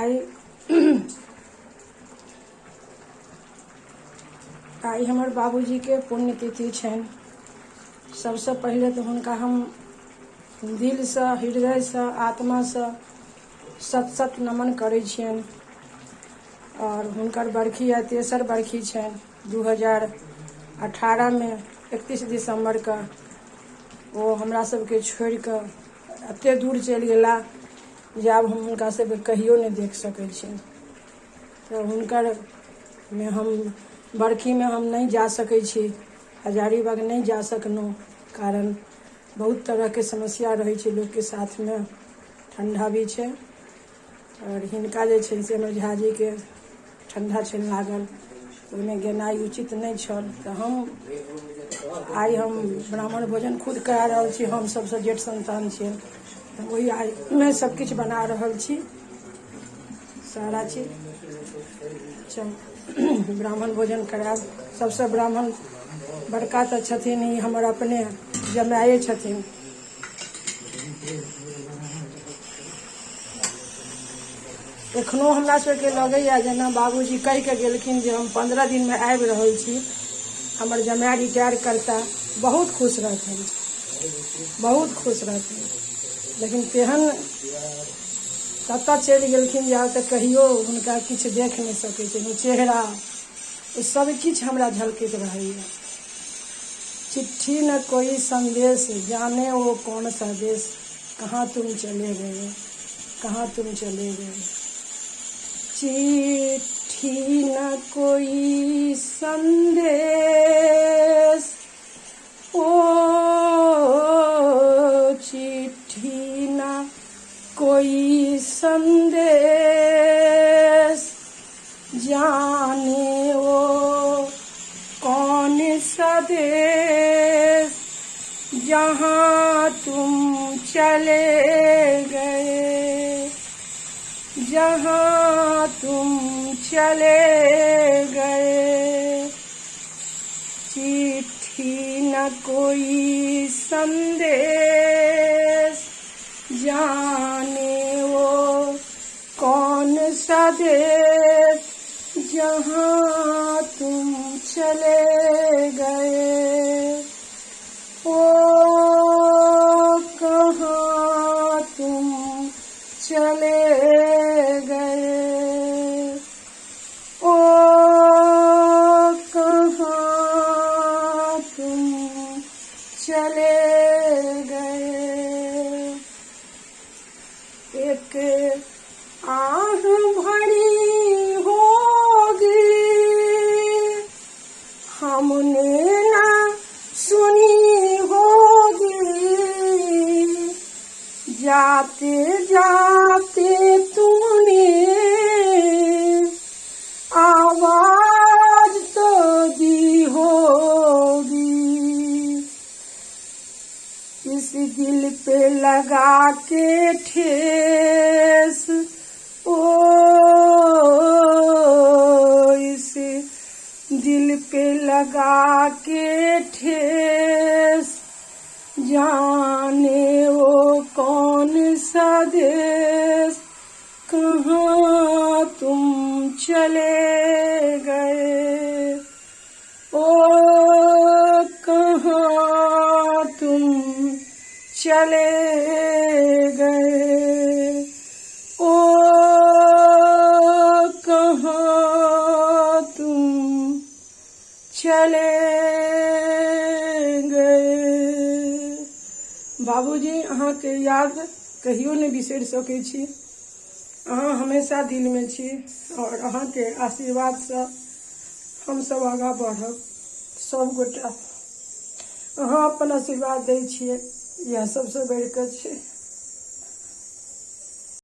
आइ आइ हमर बाबूजीके पुण्यतिथि छनि। सबसँ पहिले तऽ हुनका हम दिलसँ, हृदयसँ, आत्मासँ सत सत नमन करै छियनि। आओर हुनकर बरखी आइ तेसर बरखी छनि। 2018मे 31 दिसम्बरके ओ हमरा सबके छोड़ि कऽ एते दूर चलि गेला जे आब हम हुनका सबके कहियो नहि देख सकै छियनि। तऽ हुनकर मे हम बरखीमे हम नहि जा सकै छी, हजारीबाग नहि जा सकलहुँ, कारण बहुत तरहके समस्या रहै छै लोकके साथमे, ठण्डा भी छै। आओर हिनका जे छै से हमर झाजीके ठण्डा छनि लागल, ओहिमे गेनाइ उचित नहि छल। तऽ हम आइ हम ब्राह्मण भोजन खुद करा रहल छी। हम सबसँ जेठ संतान छियनि, तऽ ओहि आइमे सब किछु बना रहल छी, सारा चीज। ब्राह्मण भोजन करायब। सबसँ ब्राह्मण बड़का तऽ छथिन ई हमर अपने जमाए छथिन। एखनो हमरा सबके लगैया जेना बाबूजी कहि के गेलखिन जे हम 15 दिन में आबि रहल छी, हमर जमाए रिटायर करता, बहुत खुश रहथिन, बहुत खुश रहथिन। लेकिन तेहन कतऽ चलि गेलखिन जे आब तऽ कहियो हुनका किछु देख नहि सकै छै। चेहरा ओ सब किछु हमरा झलकैत रहैया। चिट्ठी न कोई संदेश, जाने वो कौन सा देश, कहाँ तुम चले गए, कहाँ तुम चले गए। चिट्ठी न कोई संदेश, ओ चिट्ठी न कोई संदेश, जाने वो कौन सा देश, जहाँ तुम चले गए, जहाँ तुम चले गए। चिट्ठी न कोई संदेश, जाने वो कौन सा देश, जहाँ तुम चले गए, ओ कहाँ तुम चले गए, ओ कहाँ तुम चले गए। एक आह भरी होगी, हमने ना सुनी होगी। जाते जाते तुमने आवाज तो दी होगी। इस दिल पे लगा के ठेस, ओ इस दिल पे लगा के ठेस, जाने वो कौन सा देश, कहाँ तुम चले गए, ओ कहाँ तुम चले गए, ओ कहाँ तुम चले गए। बाबूजी, अहाँके याद कहियो नहि बिसरि सकै छी। अहाँ हमेशा दिलमे छी और अहाँके आशीर्वादसँ हमसब आगाँ बढ़ब सब गोटा। अहाँ अपन आशीर्वाद दै छियै, इएह सबसँ बढ़िकऽ छै।